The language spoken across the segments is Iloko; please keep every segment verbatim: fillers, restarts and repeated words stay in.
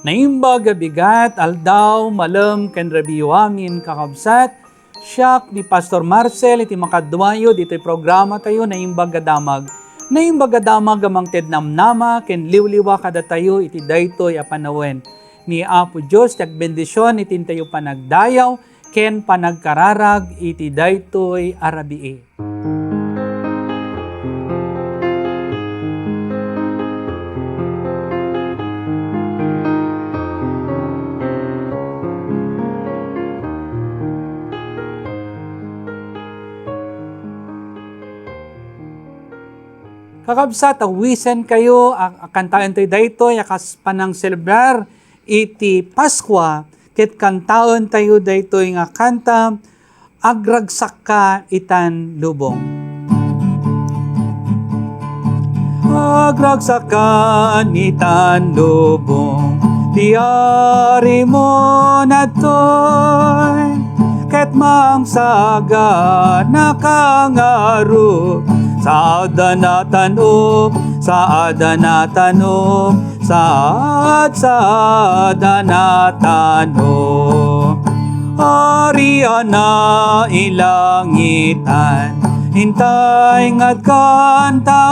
Naimbag a bigat, aldaw, malem, ken rabii amin, kakabsat. Siak ni Pastor Marcel iti makaduayo ditoy programa tayo, Naimbag a Damag. Naimbag a Damag a mangted namnama ken liwliwa kadatayo iti daytoy a panawen. Ni Apo Dios ti agbendision iti intayo panagdayaw ken panagkararag iti daytoy a rabii. Kakabsat, awisenkayo a, a kantaentayo daytoy a kas panangselebrar iti Paskua, ket kantaentayo daytoy nga kanta, Agragsakka itan lubong. Agragsakkan itan lubong, ti arimo nattoy, ket mangsaganaka ngarud, saadanna tan-ok, saadanna tan-ok, saad-saad a natano. Ariana ilangitan, intay nga agkantaan.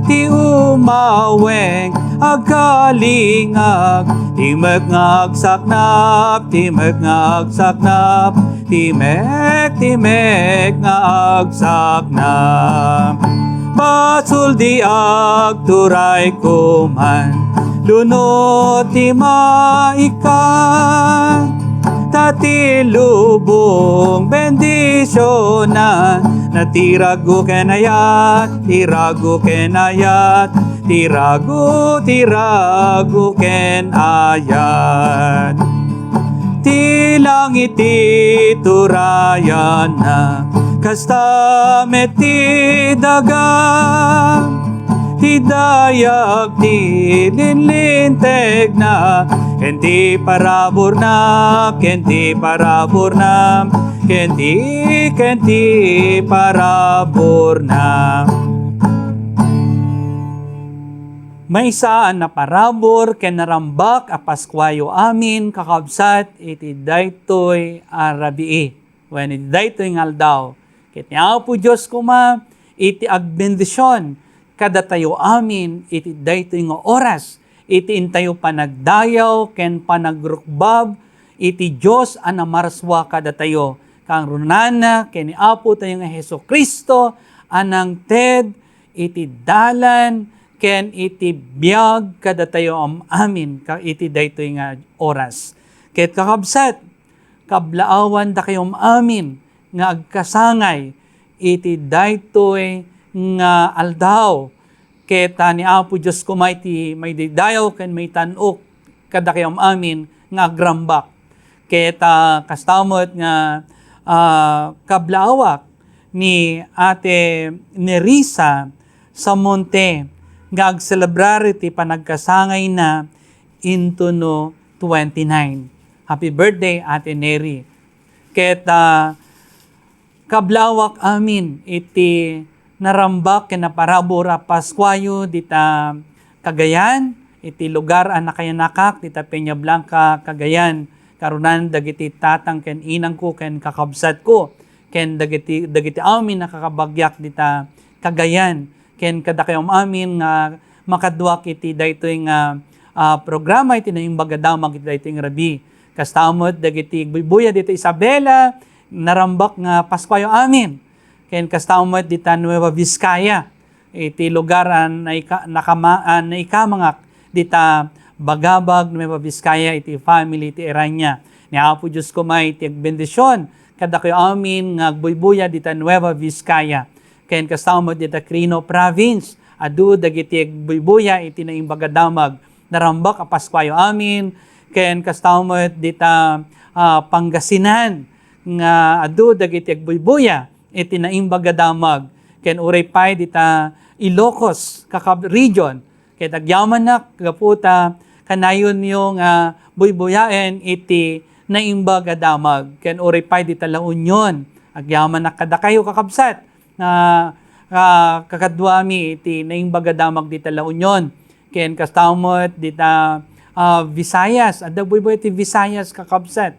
Ti umaweng agkalingag, ti mek nga agsaknap, ti mek nga agsaknap, ti mek, ti mek nga agsaknap. Basol di agturay koman, lunot ti maikkan, ta ti lubong bendisionan, na ti ragu ken ayat, ti ragu ken ayat, ti ragu, ti ragu ken ayat. Ti langit ti turayanna, kasta met ti daga. Ti dayag ti linlintegna, ken ti paraburna, ken ti paraburna, ken ti, ken ti paraburna. Maysa a naparabur ken narambak a Paskuayo amin, kakabsat, iti daytoy a rabii, wen iti daytoy nga aldaw. Ket ni Apo Dios koma iti agbendision kadatayo amin iti daytoy nga oras, iti intayo panagdayaw ken panagrukbab iti Dios a namarsua kadatayo, kangrunana ken ni Apo tayo nga Jesu-Cristo a nangted iti dalan ken iti biag kadatayo am-amin ka iti daytoy nga oras. Ket kakabsat, kablaawan dakayo am-amin nga agkasangay iti daytoy nga aldaw. Ket, ah, ni Apo Dios koma iti maidaydayaw ken maitan-ok kadakayo am-amin nga agrambak. Ket, ah, kasta met nga, ah, kablaawak ni Ate Nerissa Samonte nga agselebrar iti panagkasangayna intono twenty-nine. Happy birthday, Ate Neri. Ket, ah, kablawak amin iti narambak ken naparabur a Paskuayo dita Cagayan, iti lugar a nakayanakak, dita Peña Blanca, Cagayan, karunan dagiti tatang ken inangko ken kakabsatko, ken dagiti, dagiti amin a kakabagiak dita Cagayan. Ken kadakayo am-amin nga makaduak iti daytoy nga, ah, programa iti Naimbag a Damag iti daytoy nga rabii. Kasta met dagiti agbuybuya dita Isabela, narambak nga Paskuayo amin. Ken kasta met dita Nueva Vizcaya, iti lugar a naika-, nakama-, a naikamangak dita Bagabag, Nueva Vizcaya, iti family ti Erania. Ni Apo Dios koma iti agbendision kadakayo amin nga agbuybuya dita Nueva Vizcaya. Ken kasta met dita Quirino Province, adu dagiti agbuybuya iti Naimbag a Damag. Narambak a Paskuayo amin, ken kasta met dita, ah, Pangasinan, nga adu dagiti agbuybuya iti Naimbag a Damag, ken uray pay dita Ilocos, kakab-, region, Ket agyamanak gapu ta kanayonyo nga buybuyaen iti Naimbag a Damag ken uray pay dita La Union. Agyamanak kadakayo, kakabsat, nga, ah, kakaduami iti Naimbag a Damag dita La Union. ken kasta met dita, ah, Visayas, adda agbuybuya ti Visayas, kakabsat.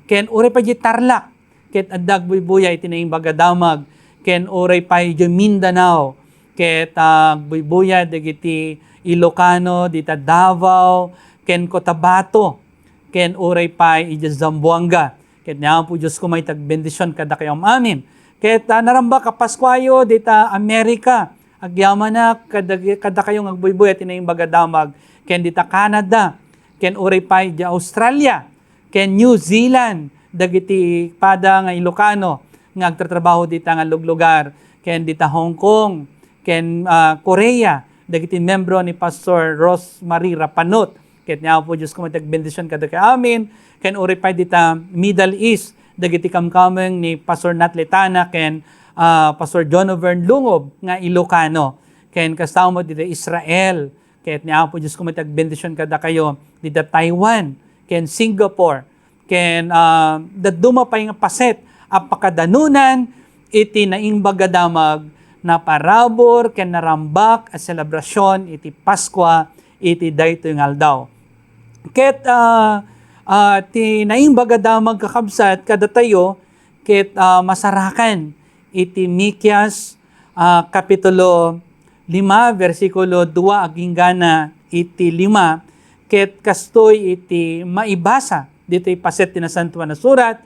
Ken uray pay di Tarlac, ket adda agbuybuya iti Naimbag a Damag, ken uray pay idiay Mindanao, ket, ah, agbuybuya dagiti Ilocano dita Davao, ken Cotabato, ken uray pay idiay Zamboanga. Ket ni Apo Dios koma iti agbendision kadakayo amin. Ket, ah, narambak a Paskuayo dita Amerika, agyamanak kadag-, kadakayo nga agbuybuya iti Naimbag a Damag, ken dita Canada, ken uray pay idiay Australia, ken New Zealand, dagiti pada nga Ilocano nga agtatrabaho dita nga luglugar, ken dita Hong Kong, ken, ah, Korea, dagiti membro ni Pastor Rosemary Rapanot. Ket ni Apo Dios koma ti agbendision kadakayo amin, ken uray pay dita Middle East, dagiti kamkameng ni Pastor Nat Letana ken, ah, Pastor John Overn Lungob nga Ilocano. Ken kasta met dita Israel, ket ni Apo Dios koma ti agbendision kadakayo dita Taiwan ken Singapore. Ken, ah, dadduma pay nga paset a pakadanunan iti Naimbag a Damag, naparabur ken narambak a selebrasion iti Paskua iti daytoy nga aldaw. Ket, ah, ah, ti Naimbag a Damag, kakabsat, kadatayo ket, ah, masarakan iti Mikias, ah, Kapitulo lima, bersikulo dua aginggana iti lima, ket kastoy iti maibasa ditoy paset ti Nasantoan a Surat,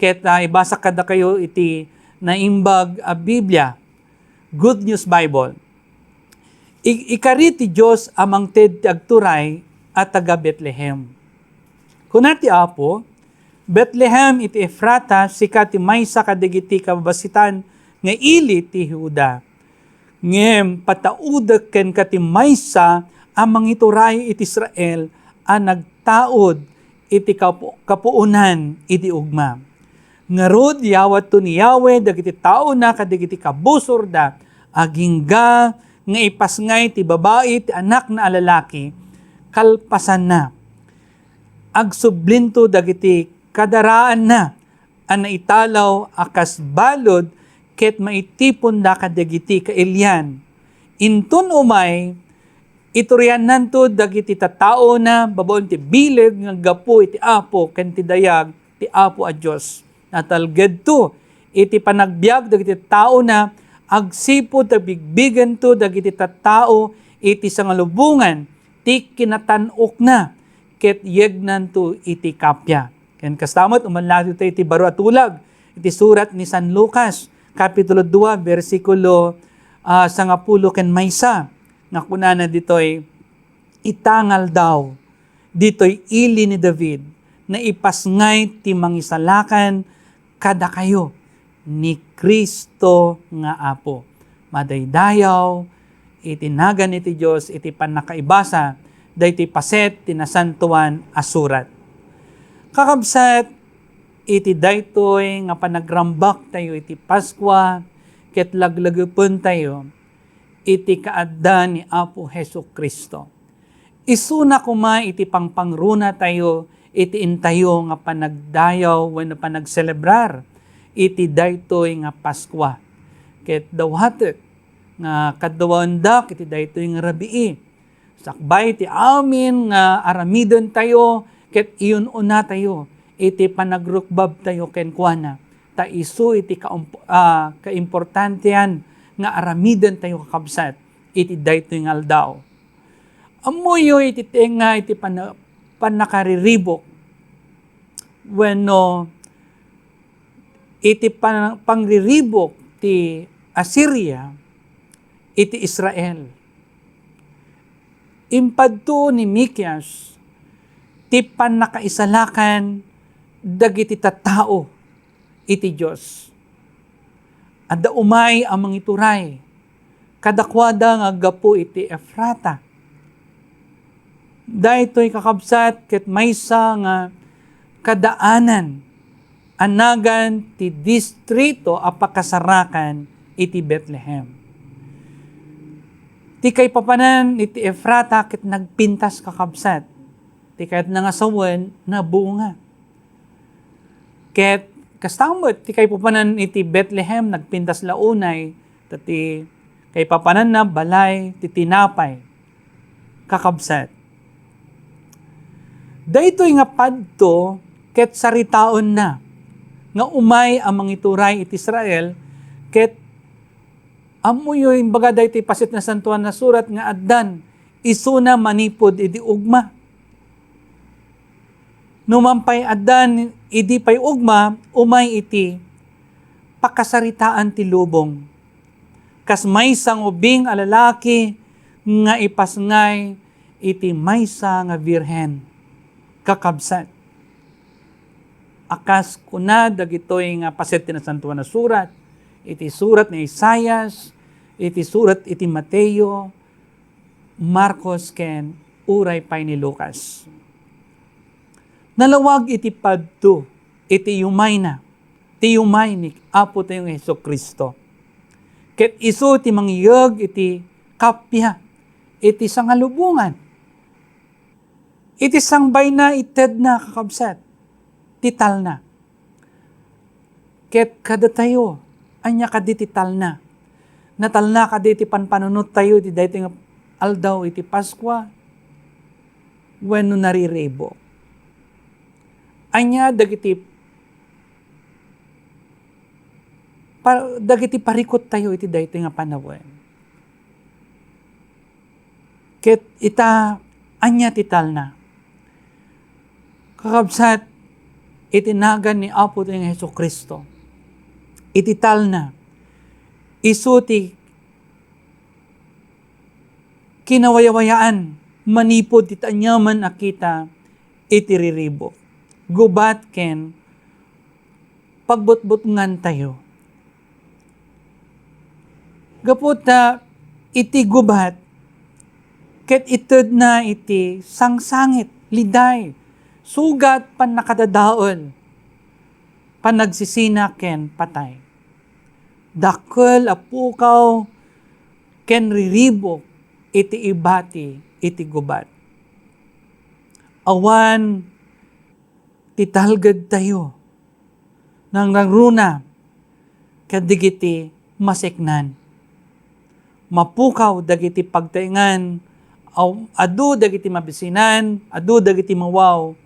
ket, ah, ibasa kadakayo iti Naimbag a Biblia, Good News Bible. I-, ikari ti Dios a mangted ti agturay a taga Betlehem. Kuna ti Apo, "Betlehem iti Efrata, sika ti maysa kadagiti kababasitan nga ili ti Juda. Ngem pataudek kenka ti maysa a mangituray iti Israel a nagtaud iti kapu-, kapuonan idi ugma. Ngarud, yawatto ni Yahweh dagiti taona kadagiti kabusorda, agingga nga ipasngay ti babai ti anakna a lalaki kalpasanna. Agsublinto dagiti kadaraanna a naitalaw a kas balud ket maitiponda kadagiti kailian. Inton umay, ituriannanto dagiti tattaona babaen ti bileg nga aggapu iti Apo ken ti dayag ti Apo a Dios. Natalgedto iti panagbiag dagiti tattaona agsipud ta bigbigento dagiti tattao iti sangalubongan ti kinatan-okna ket yegnanto iti kappia." Ken kasta met, umanlato tayo iti baro a tulag iti surat ni San Lucas, Kapitulo dua, bersikulo, ah, sangapulo ken maysa, nga kunana ditoy, "Ita nga aldaw, ditoy ili ni David, naipasngay ti Mangisalakan kadakayo, ni Cristo nga Apo." Madaydayaw iti nagan iti Dios iti pannakaibasa daytoy paset ti Nasantoan a Surat. Kakabsat, iti daytoy nga panagrambaktayo iti Paskua ket laglagipentayo iti kaadda ni Apo Jesu-Cristo. Isuna koma iti pangpangrunatayo iti intayo nga panagdayaw wenno panagselebrar iti daytoy nga Paskua. Ket dawatek nga kaduaendak iti daytoy nga rabii. Sakbay ti amin nga aramidentayo ket iyun-unatayo iti panagrukbabtayo kenkuana, ta isu iti kaump-, ah, kaimportantean nga aramidentayo, kakabsat, iti daytoy nga aldaw. Ammoyo iti tengnga iti pana-, pannakariribuk wenno iti pan-, pangriribuk ti Asiria iti Israel. Impadto ni Mikias ti pannakaisalakan dagiti tattao iti Dios. Adda umay a mangituray kadakuada nga aggapu iti Efrata. Daytoy, kakabsat, ket maysa nga kadaanan a nagan ti distrito a pakasarakan iti Betlehem. Ti kaipapanan iti Efrata ket nagpintas, kakabsat. Ti kayatna nga sawen, nabunga. Ket kasta met ti kaipapanan iti Betlehem, nagpintas la unay, ta ti kaipapananna balay ti tinapay. Kakabsat, daytoy nga padto ket saritaenna nga umay a mangituray iti Israel, ket ammoyo, imbaga daytoy paset Nasantoan a Surat nga addan isuna manipud idi ugma. Numan pay addan idi pay ugma, umay iti pakasaritaan ti lubong. Kas maysa nga ubing a lalaki nga ipasngay iti maysa nga birhen. Kakabsat, a kas kuna dagitoy nga paset ti Nasantoan a Surat, iti surat ni Isaias, iti surat iti Mateo, Marcos, ken uray pay ni Lucas. Nalawag iti padto iti yumayna, ti yumay ni Apo tayo nga Jesu-Cristo. Ket isu ti mangyeg iti kappia iti sangalubongan. Iti sangbayna, itedna, kakabsat, ti talna. Ket kadatayo, ania kadi ti talna? Natalna kadi ti panpanunottayo iti daytoy nga aldaw iti Paskua? Wenno nariribuk? Ania dagiti pa-, dagiti parikuttayo iti daytoy nga panawen? Ket ita, ania ti talna? Kakabsat, iti nagan ni Apo tayo nga Jesu-Cristo, iti talna, isu ti kinawayawayaan manipud ti aniaman a kita iti riribuk, gubat ken pagbutbutngantayo. Gapu ta iti gubat, ket itedna iti sangsangit, liday, sugat, pannakadadael, panagsisina, ken patay. Dakkel a pukaw ken riribuk iti ibati iti gubat. Awan ti talgedtayo, nangnangruna kadagiti maseknan. Mapukaw dagiti pagtaengan, aw-, adu dagiti mabisinan, adu dagiti mawaw,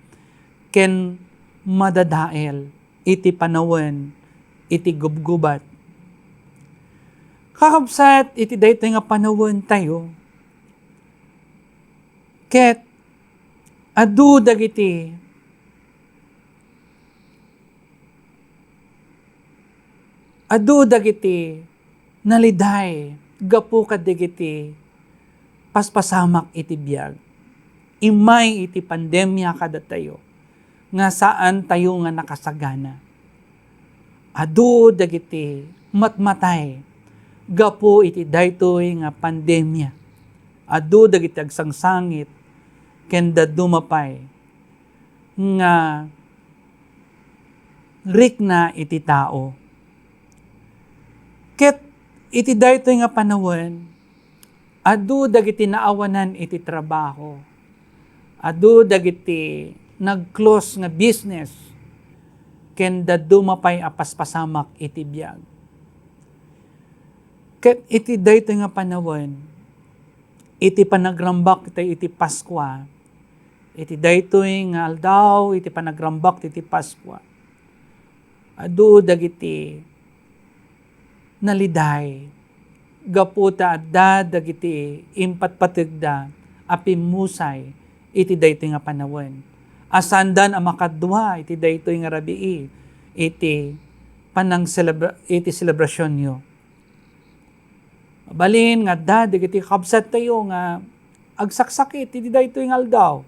ken madadael iti panawen iti gubgubat. Kakabsat, iti daytoy nga panawentayo, ket adu dagiti, adu dagiti naliday gapu kadagiti paspasamak iti biag. Immay iti pandemia kadatayo nga saantayo nga nakasagana. Adu dagiti matmatay gapu iti daytoy nga pandemia. Adu dagiti agsangsangit ken dadduma pay nga rikna iti tao. Ket iti daytoy nga panawen, adu dagiti naawanan iti trabaho. Adu dagiti nag-close nga business, ken dadduma pay a paspasamak iti biag. Ket iti daytoy nga panawen, iti panagrambak tayo iti Paskua, iti daytoy nga aldaw, iti panagrambak iti Paskua, adu dagiti naliday gapu ta adda dagiti impatpategda a pimmusay iti daytoy nga panawen, a saandan a makadua iti daytoy nga rabii iti panangselebra-, iti selebrasionyo. Mabalin nga adda dagiti kabsattayo nga agsaksakit iti daytoy nga aldaw.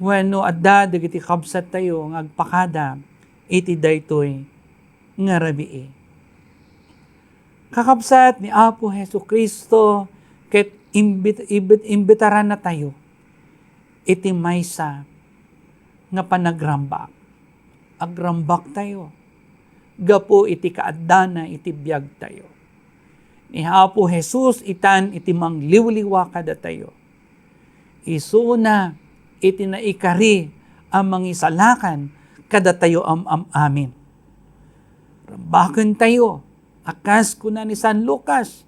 Wenno adda dagiti kabsattayo nga agpakada iti daytoy nga rabii. Kakabsat ni Apo Jesu-Cristo, ket imbit-, imbit-, imbitarannatayo iti maysa nga panagrambak. Agrambaktayo gapu iti kaaddana iti biagtayo. Ni Apo Jesus itan iti mangliwliwa kadatayo. Isuna iti naikari a mangisalakan kadatayo am-am-amin. Rambakentayo a kas kuna ni San Lucas,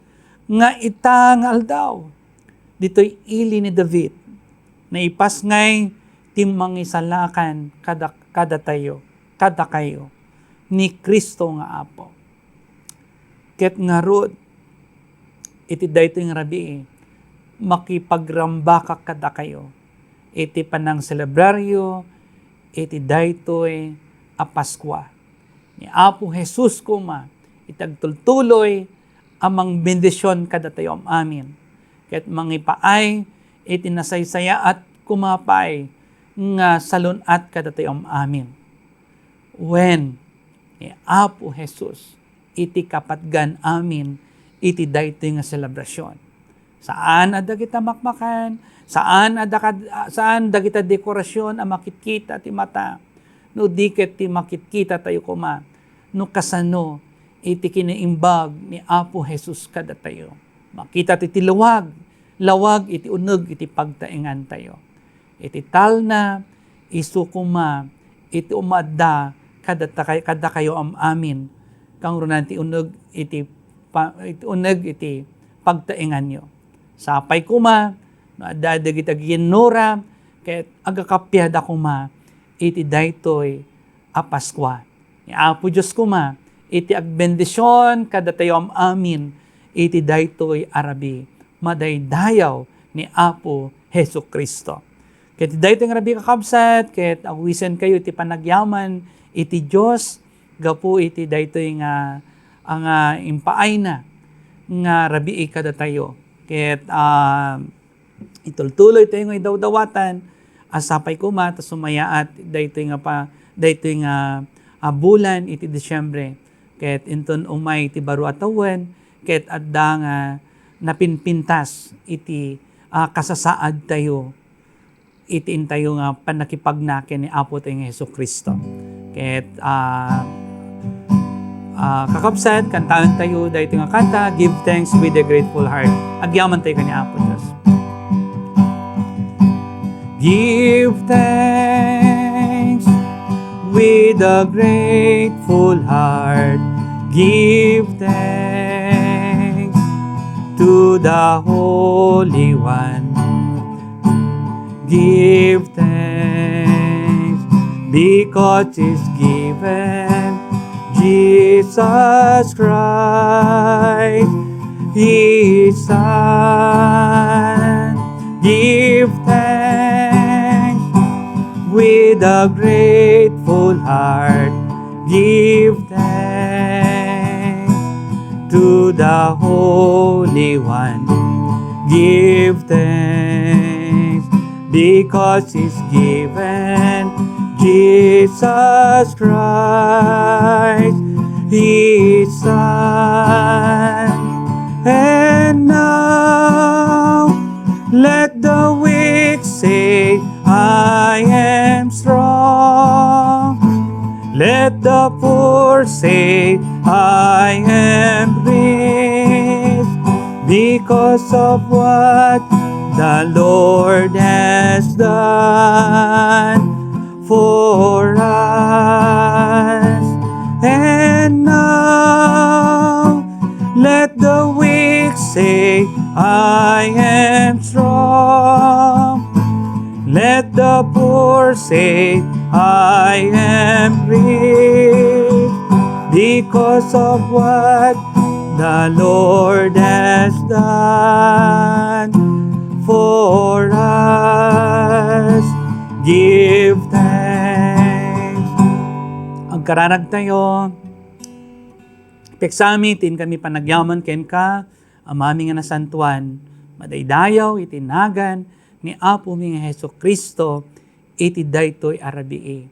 nga ita nga aldaw, Ditoy ili ni David, naipasngay ti mangisalakan kada, kadatayo, kadakayo, ni Cristo nga Apo. Ket ngarud, iti daytoy nga rabii, makipagrambakak kadakayo iti panangselebraryo iti daytoy a Paskua. Ni Apo Jesus koma iti agtultuloy a mangbendision kadatayo am-amin, ket mangipaay iti nasaysayaat koma pay nga salun-at kadatayo am-amin. Wen, ni Apo Jesus iti kapatgan amin iti daytoy nga selebrasion. Saan a dagita makmakan, saan a dakad-, saan dagita dekorasyon a makitkita ti mata, no di ket ti makitkita tayo koma no kasano iti kinaimbag ni Apo Jesus kadatayo. Makita ti, ti lawag, lawag iti uneg iti pagtaengan tayo. Iti talna, isu koma iti umaadda kadata-, kadakayo am-amin, kangrunan ti uneg iti pa-, iti uneg iti pagtaenganyo. Sapay koma no adda dagiti aginnura ket agakappiada koma iti daytoy a Paskua. Ni Apo Dios koma iti agbendision kadatayo am-amin iti daytoy a rabii, madaydayaw ni Apo Jesu-Cristo. Ket daytoy nga rabii, kakabsat, ket awisenkayo iti panagyaman iti Dios gapu iti daytoy nga, a, nga impaayna nga rabii kadatayo. Ket, ah, itultuloy tayo nga idawdawatan, a sapay koma ta sumayaat daytoy nga pa-, daytoy nga, ah, bulan iti Disiembre. Ket inton umay ti baro a tawen, ket adda nga napinpintas iti, ah, kasasaad tayo iti intayo nga pannakipagna ken ni Apo tayo nga Jesu-Cristo. Ket, ah, ah, kakabsat, kantaen tayo daytoy nga kanta, Give Thanks with a Grateful Heart. Agyaman tayo ken ni Apo Dios. Give thanks with a grateful heart. Give thanks to the Holy One. Give thanks because He's given Jesus Christ, His Son. Give thanks with a grateful heart. Give thanks to the Holy One. Give thanks because He's given Jesus Christ, His Son. And now let the weak say, "I am strong." Let the poor say, "I am rich because of what the Lord has done for us." And now let the weak say, "I am strong." Let the poor say, "I am rich because of what the Lord has done for us." Give thanks. Agkararag tayo. Pigsami ti inkami panagyaman kenka, Amami nga nasantoan, madaydayaw iti nagan ni Apomi nga Jesu-Cristo iti daytoy a rabii.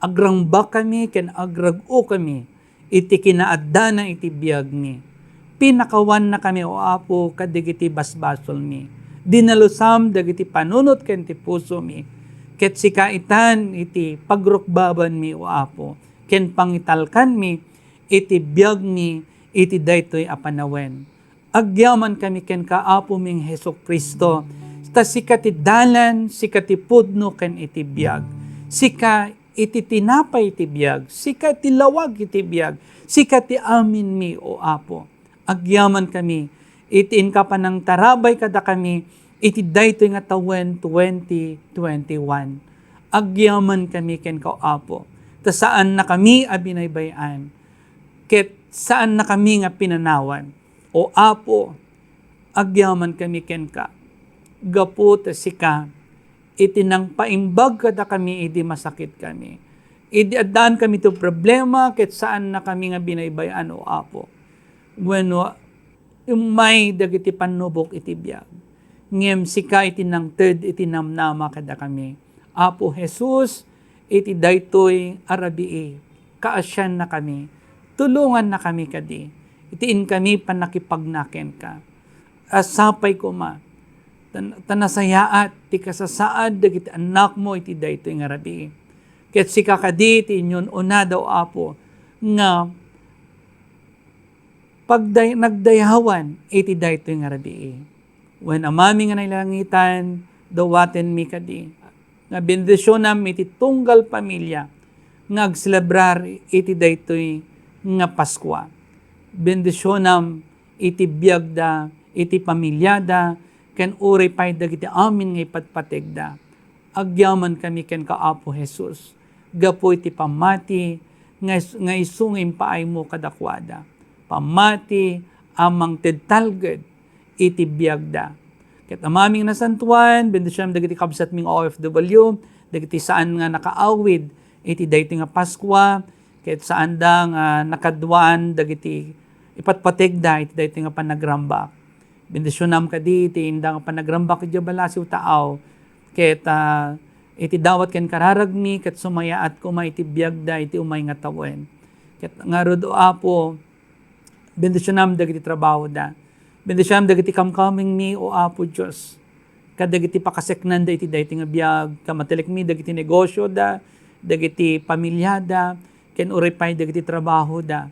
Agrangbakami ken agrag-okami iti kinaaddana iti biagmi. Pinakawannakami, O Apo, kadagiti basbasolmi. Dinalusam dagiti panunot ken ti pusomi. Ket sika itan iti pagrukbabanmi, O Apo, ken pangitalkanmi iti biagmi iti daytoy a panawen. Agyamankami kenka, Apomi nga Jesu-Cristo, ta sika ti dalan, sika ti pudno ken iti biag. Sika iti tinapay iti biag, sika ti lawag iti biag, sika ti aminmi, O Apo. Agyamankami iti inka panangtarabay kadakami iti daytoy nga tawen twenty twenty-one. Agyamankami kenka, O Apo, ta saannakami a binaybay-an, ket saannakami nga pinanawan. O Apo, agyamankami kenka, gapu ta sika iti nangpaimbag kadakami idi masakitkami. Idi addaankami ti problema, ket saannakami nga binaybay-an, O Apo. Wenno, immay dagiti pannubok iti biag, ngem sika iti nangted iti namnama kadakami. Apo Jesus, iti daytoy a rabii, kaasiannakami, tulongannakami kadi, iti inkami pannakipagna kenka. A sapay koma, ta, ta nasayaat ti kasasaad dagiti annakmo iti daytoy nga rabii. Ket sika kadi ti inyun-unada, O Apo, nga pagday-, nagdayawan iti daytoy nga rabii. Wen, Amami nga nailangitan, dawatenmi kadi nga bendisionam iti tunggal pamilia nga agselebrar iti daytoy nga Paskua. Bendisionam iti biagda, iti pamiliada, ken uray pay dagiti amin nga ipatpategda. Agyamankami kenka, Apo Jesus, gapu iti pammati nga is-, nga isu nga impaaymo kadakuada. Pammati a mangted talged iti biagda. Ket Amami nga nasantuan, bendisionam dagiti kabsatmi nga O F W, dagiti saan nga nakaawid iti daytoy nga Paskua, ket saanda nga nakaduaan dagiti ipatpategda iti daytoy nga panagrambak. Bendisionam kadi iti inda nga panagrambak idiay balasiw taaw, ket, ah, iti dawat ken kararagmi, ket sumayaat koma iti biagda iti umay nga tawen. Ket ngarud, O Apo, bendisionam dagiti trabahoda. Bendisionam dagiti kamkamengmi, O Apo Dios, kadagiti pakaseknanda iti daytoy nga biag. Kamatelekmi dagiti negosioda, dagiti pamiliada, ken uray pay dagiti trabahoda.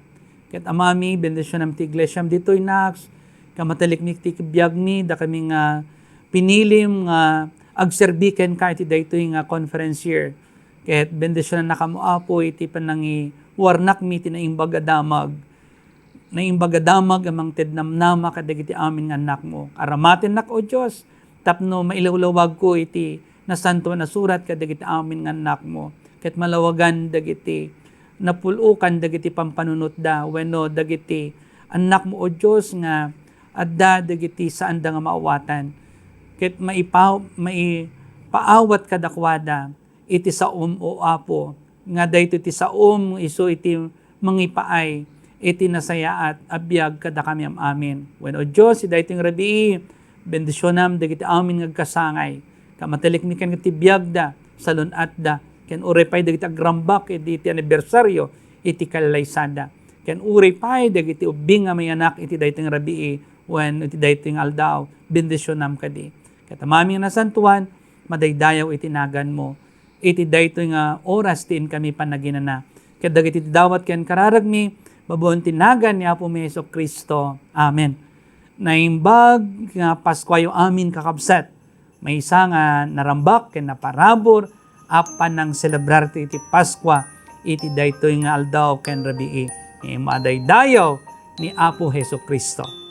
Ket Amami, bendisionam ti iglesiam ditoy, Nax. Kamatelekmi ti biagmi, dakami nga pinilim nga agserbi kenka iti daytoy nga conference year. Ket bendisionannakami, Apo, iti panangiwarnakmi iti naimbag a damag. Naimbag a damag a mangted namnama kadagiti amin nga annakmo. Aramatennak, O Dios, tapno mailawlawagko iti Nasantoan a Surat kadagiti amin nga annakmo, ket malawagan dagiti napul-okan dagiti pampanunotda wenno dagiti annakmo, O Dios, nga adda dagiti saanda nga maawatan, ket maipa-, maipaawat kadakuada iti saom, O Apo, nga daytoy ti saom isu iti mangipaay iti nasayaat a biag kadakami am-amin. Wen, O Dios, iti daytoy nga rabii, bendisionam dagiti amin nga agkasangay. Kamatelekmi ken ti biagda, salun-atda, ken uray pay dagiti agrambak iti, iti anibersario iti kallaysada, ken uray pay dagiti ubbing nga mayanak iti daytoy nga rabii wen iti daytoy nga aldaw, bendisionam kadi. Ket Amami nga nasantuan, madaydayaw iti naganmo iti daytoy nga oras ti inkami panaginana. Ket dagiti ti dawat ken kararagmi, babaen ti nagan ni Apomi Jesu-Cristo. Amen. Naimbag nga Paskuayo amin, kakabsat. Maysa nga narambak ken naparabur a panangselebrar ti iti Paskua iti daytoy nga aldaw ken rabii. Nga madaydayaw ni Apo Jesu-Cristo.